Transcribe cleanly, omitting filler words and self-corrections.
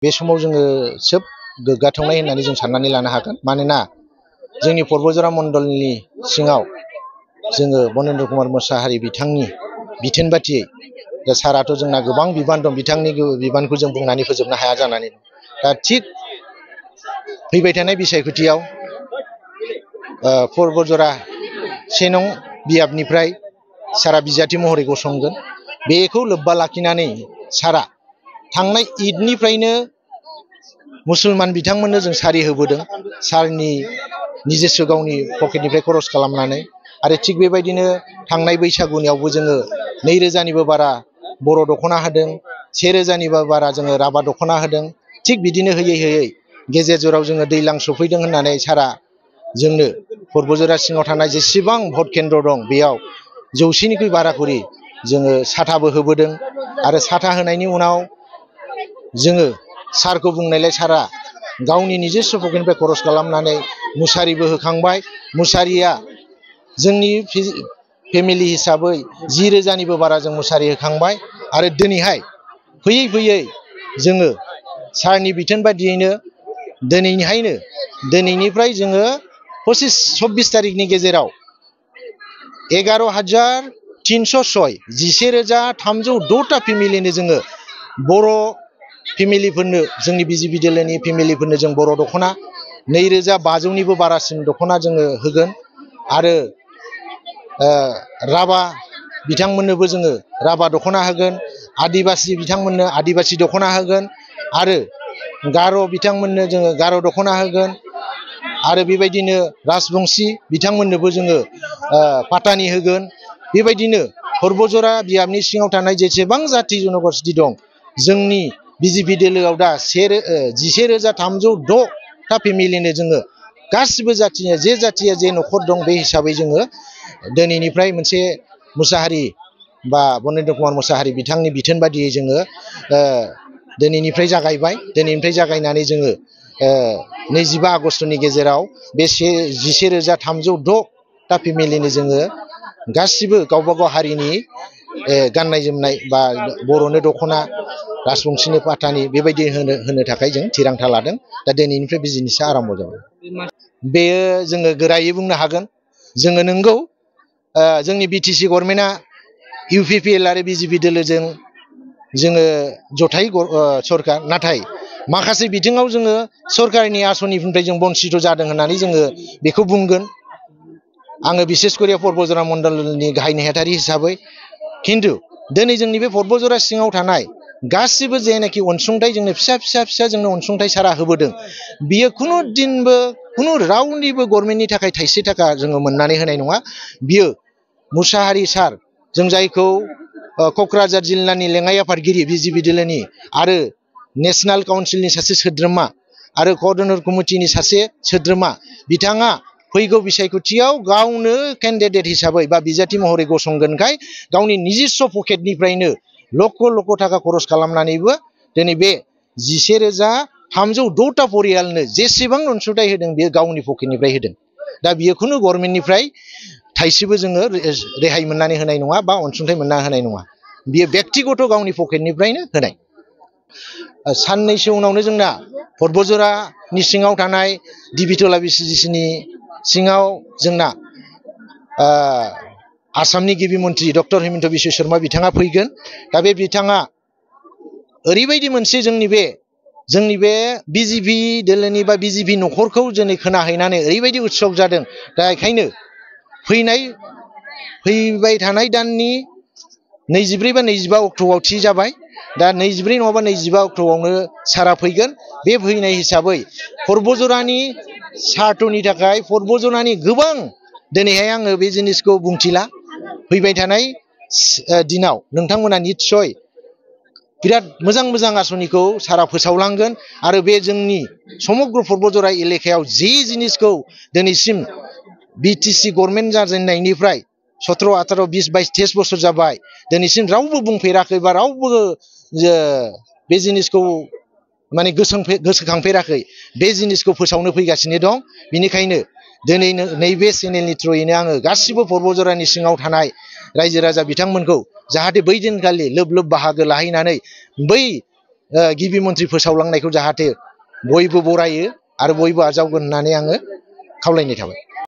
बे समाव जोङो सोब गोग्गाथावनाय होननानै जों साननानै लानो हागोन। मानोना जोंनि पर्बतझरा मण्डलनि सिङाव जोङो बनेन्द्र कुमार मोसाहारि बिथांनि बिथोन बादियै दा साराथ' जोंना गोबां बिबान दं, बिथांनि बिबानखौ जों बुंनानै फोजोबनो हाया जानानै दं। दा थिग फैबाय थानाय बिसायख'थियाव पर्बतझरा 1 नं बियाबनिफ्राय सारा बिजाथि महरै गसंगोन। बेखौ लोब्बा लाखिनानै सारा थांनाय ईदनिफ्रायनो मुसलमान बिथांमोननो जों सारि होबोदों, सारनि निजेस्व गावनि पकेटनिफ्राय खरस खालामनानै। आरो थिग बेबायदिनो थांनाय बैसागुनियावबो जोङो 2000निबो बारा बर' दख'ना होदों, 1000निबो बारा जोङो राभा दख'ना होदों। थिग बिदिनो होयै होयै गेजेर जराव जोङो दैज्लां सफैदों होननानै सारा जोंनो पर्बतझरा सिङाव थानाय जेसेबां भट केन्द्र दं बेयाव 100निख्रुइ बारा करि जोङो साथाबो होबोदों। आरो साथा होनायनि उनाव जोङो सारखौ बुंनायलाय सारा गावनि निजेस्व पकेटनिफ्राय खरस खालामनानै मुसारिबो होखांबाय। मुसारिया जोंनि फेमिलि हिसाबै 10,000निबो बारा जों मुसारि होखांबाय। आरो दिनैहाय फैयै फैयै जोङो सारनि बिथोन बादियैनो दिनैनिफ्राय जोङो 25-26 तारिखनि गेजेराव 11,306 11,306टा फेमिलिनो जोङो बर' फेमिलिफोरनो, जोंनि बिजेपि दोलोनि फेमिलिफोरनो जों बर' दख'ना 2,500निबो बारासिन दख'ना जोङो होगोन। आरो राभा बिथांमोननोबो जोङो राभा दख'ना होगोन, आदिबासि बिथांमोननो आदिबासि दख'ना होगोन, आरो गार' बिथांमोननो जोङो गार' दख'ना होगोन। आरो बेबायदिनो राजबंसि बिथांमोननोबो जोङो पातानि होगोन। बेबायदिनो पर्बतझरा बियाबनि सिङाव थानाय जेसेबां जाथि जन'गस्ति दं, जोंनि बिजेपि दोलोआव दा 11,306टा फेमिलिनो जोङो गासिबो जाथिया जे न'खर दं बे हिसाबै जोङो दिनैनिफ्राय मोनसे मुसाहारि बा बनेन्द्र कुमार मोसाहारि बिथांनि बिथोन बादियै जोङो दिनैनिफ्राय जागायबाय। दिनैनिफ्राय जागायनानै जोङो 25 आगस्तनि गेजेराव बे 11,306टा फेमिलिनो जोङो गासिबो गावबा गाव हारिनि गाननाय जोमनाय बा बर'नो दख'ना, राजबंसिनो पातानि बेबायदि होनो थाखाय जों थिरांथा लादों। दा दिनैनिफ्राय बिजिनेसा आराम्भ जाबाय। बेयो जोङो गोरायै बुंनो हागोन, जोङो नंगौ जोंनि बिटिसि गभर्नमेन्टआ UPPL आरो बिजेपि दोलोजों जोङो जथाय सरकार, नाथाय माखासे बिथिङाव जोङो सरकारनि आसनिनिफ्राय जों बन्सित जादों होननानै जोङो बेखौ बुंगोन। आङो बिसेसकरि पर्बतझरा मण्डलनि गाहाय नेहाथारि हिसाबै। खिन्थु दिनै जोंनि बे पर्बतझरा सिङाव थानाय गासिबो जेनाखि अनसुंथाइ जोंनो फिसा जोंनो अनसुंथाइ सारा होबोदों, बियो खुनु दिनबो खुनु रावनिबो गभर्नमेन्टनि थाखाय थाइसे थाखा जोङो मोननानै होनाय नङा। बियो मुसाहारि सार, जों जायखौ क'क्राझार जिल्लानि लेङाइ आफादगिरि बिजेपि दोलोनि आरो नेशनेल काउन्सिलनि सासे सोद्रोमा आरो क'अर्डिनेटर कमिटिनि सासे सोद्रोमा, बिथाङा फैगौ बिसायख'थियाव गावनो केन्डिडेट हिसाबै बा बिजाथि महरै गसंगोनखाय गावनि निजेस्व पकेटनिफ्रायनो लक्ष थाखा खरस खालामनानैबो दिनै बे 11,306टा परियालनो जेसेबां अनसुंथाइ होदों बेयो गावनि पकेटनिफ्राय होदों। दा बियो खुनु गभर्नमेन्टनिफ्राय थाइसेबो जोङो रेहाय मोननानै होनाय नङा बा अनसुंथाइ मोनना होनाय नङा, बियो बेक्तिगत गावनि पकेटनिफ्रायनो होनाय। साननैसो उनावनो जोंना पर्बतझरानि सिङाव थानाय दिबितला बिसिजिसिनि सिङाव जोंना आसामनि गिबि मन्थ्रि डक्टर हिमन्त बिश्व शर्मा बिथाङा फैगोन। दा बे बिथाङा ओरैबायदि मोनसे जोंनि बे बिजेपि दोलोनि बा बिजेपि न'खरखौ दिनै खोनाहैनानै ओरैबायदि उत्सब जादों। दा बेखायनो फैबाय थानाय दाननि 24 बा 25 अक्ट'आव थि जाबाय। दा 24 नङाबा 25 अक्ट'आवनो सारा फैगोन। बे फैनाय हिसाबै पर्बतझरानि सार्थनि थाखाय, पर्बतझरानि गोबां, दिनैहाय आङो बे जिनिसखौ बुंथिला, फैबाय थानाय दिनाव नोंथांमोना निस्सय बिराद मोजां आसनिखौ सारा फोसावलांगोन। आरो बे जोंनि समग्र पर्बतझरा एलेकायाव जे जिनिसखौ दिनैसिम बिटिसि गभर्नमेन्ट जाजेननायनिफ्राय 17, 18, 20, 22, 23 बोसोर जाबाय, दिनैसिम रावबो बुंफेराखै बा रावबो बे जिनिसखौ माने गोसोखांफेराखै, बे जिनिसखौ फोसावनो फैगासिनो दं। बेनिखायनो दिनै नैबे चेनेलनि थ्रुयैनो आङो गासिबो पर्बतझरानि सिङाव थानाय रायजो राजा बिथांमोनखौ जाहाथे बै दिनखालि लोब बाहागो लाहैनानै बै गिबि मन्थ्रि फोसावलांनायखौ जाहाथे बयबो बरायो आरो बयबो आजावगोन होननानै आङो खावलायनाय थाबाय।